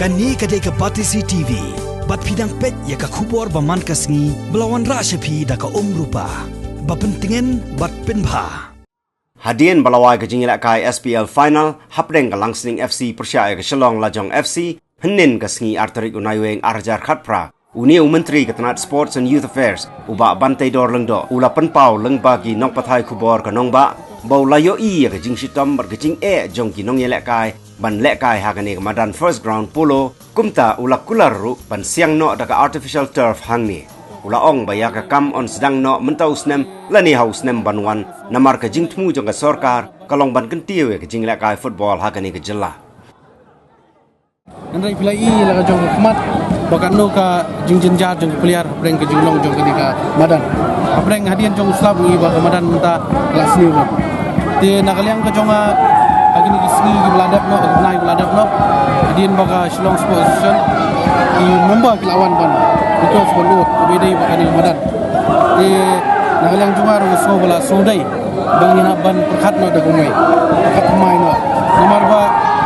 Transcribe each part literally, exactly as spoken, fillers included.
Kane ka dei ka Batesi T V. Bad phi dang peit ïa ka khubor ba man ka sngi ba la wanrah sha phi da ka Umrupa. Ba pyntngen bad pynbha. Hadien ba la wai ka jingïalehkai S P L final hapdeng ka Langsning F C pyrshah ïa ka Shillong Lajong F C, hynnin ka sngi ar tarik u Naiwieng ar hajar khatphra, une u Myntri ka tnat Sports and Youth Affairs, u Bah Banteidor Lyngdoh, u la pynpaw lyngba ki nongpathai khubor ka nongbah ba u la ïohi ïa ka jingshitom bad ka jingeh jong ki nongïalehkai ban lehkai ha kane ka madan First Ground Polo. Kumta u la kular ruh ban siang noh da ka artificial turf hangne. U la ong ba ïa ka kam yn sdang noh mynta u snem lane ha u snem ban wan, namar ka jingthmu jong ka sorkar ka long ban kyntiew ïa ka jinglehkai football ha kane ka jylla. Hynrei phi la i la ka jong ka khmat ba katno ka jingjynjar jong ki player hapdeng ka jinglong jong kane ka madan. Hapdeng hadien jong u slap ngi ba ka madan mynta ka la sniew noh. Te na ka liang ka jong nga, ha kine ki sngi kiba la dep noh, ki bnai kiba la dep noh, hadien ba ka Shillong Sports Association ki member ki la wan ban request ban lut kaba ïadei bad kane ka madan. Te na ka liang jong nga ruh nga sngew ba la sngewdei ba ngin hap ban pyrkhat noh da kumwei, pyrkhat kumwei noh. Namar ba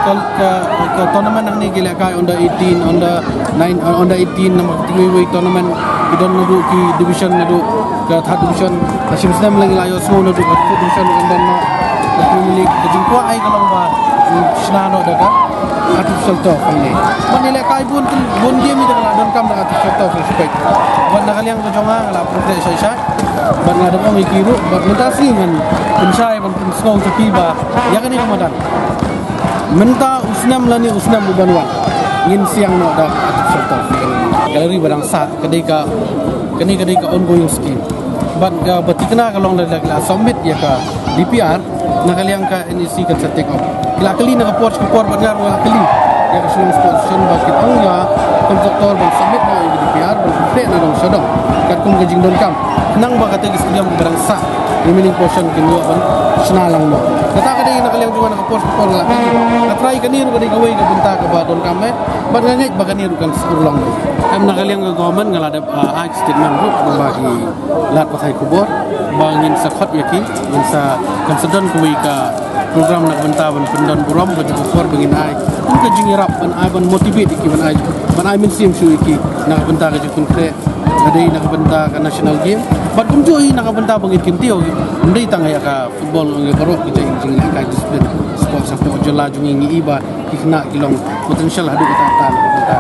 ka, ka, ka tournament hangne ki lehkai under eighteen, under nine, uh, under eighteen, namar kawei kawei tournament ki don naduh ki division, naduh ka third division. Ka shim snem leng la ïohsngew naduh ka fourth division kan don noh ka Premier League. Ka jingkwah ai ka long ba ngin shna noh da ka artificial turf hangne. Bad ngi lehkai bun, bun game ïa ka la donkam da ka artificial turf, respect. Bad na ka liang ka jong nga, nga la pyrkhat shai shai. Bad nga dang ong ïa ki ruh, bad mynta sngi ngan pynshai ban pynsngew sha phi ba ïa kane ka madan mynta u snem lane u snem u ban wan ngin siang noh da ka artificial turf. Gallery ba dang sah, ka dei ka, kane ka dei ka ongoing scheme. Bad kaba thikna ka long da la submit ïa ka D P R, na ka liang ka N E C kan sa take off. Ki la kylli na ka por sha ka por bad nga ruh nga la kylli ïa ka Shillong Sports Association ba kin ong ïa ka contractor ban submit noh ïa ka D P R ban pyntrei na dong sha dong katkum ka jingdonkam, khnang ba kata ka stadium ba dang sah remaining portion kin ïoh ban shna lang noh. Kata ka dei na ka liang jong nga na ka por sha ka por nga la kylli. Nga trai kane ruh ka dei kawei ka bynta kaba donkam eh. Bad nga ngeit ba kane ruh kan sa urlong. Em, na ka liang ka government nga la dep, ah, ai statement ruh ba ki lad pathai khubor ba ngin sa khot ïa ki, ngin sa, kan sa don kawei ka program na ka bynta ban pyndon burom, ka jingkyrpad ba ngin ai, ka jingïarap ban ai, ban motivate ïa ki, ban ai, ban ai mynsiem shuh ïa ki na ka bynta ka jingpynkhreh, ka dei na ka bynta ka national game. Bad kumjuh hi na ka bynta ba ngin kyntiew, ym dei tang ïa ka football, ïa baroh ka jingïalehkai discipline sports hapoh jylla jong ngi, ngi i ba ki khynnah ki long potential haduh katta katta.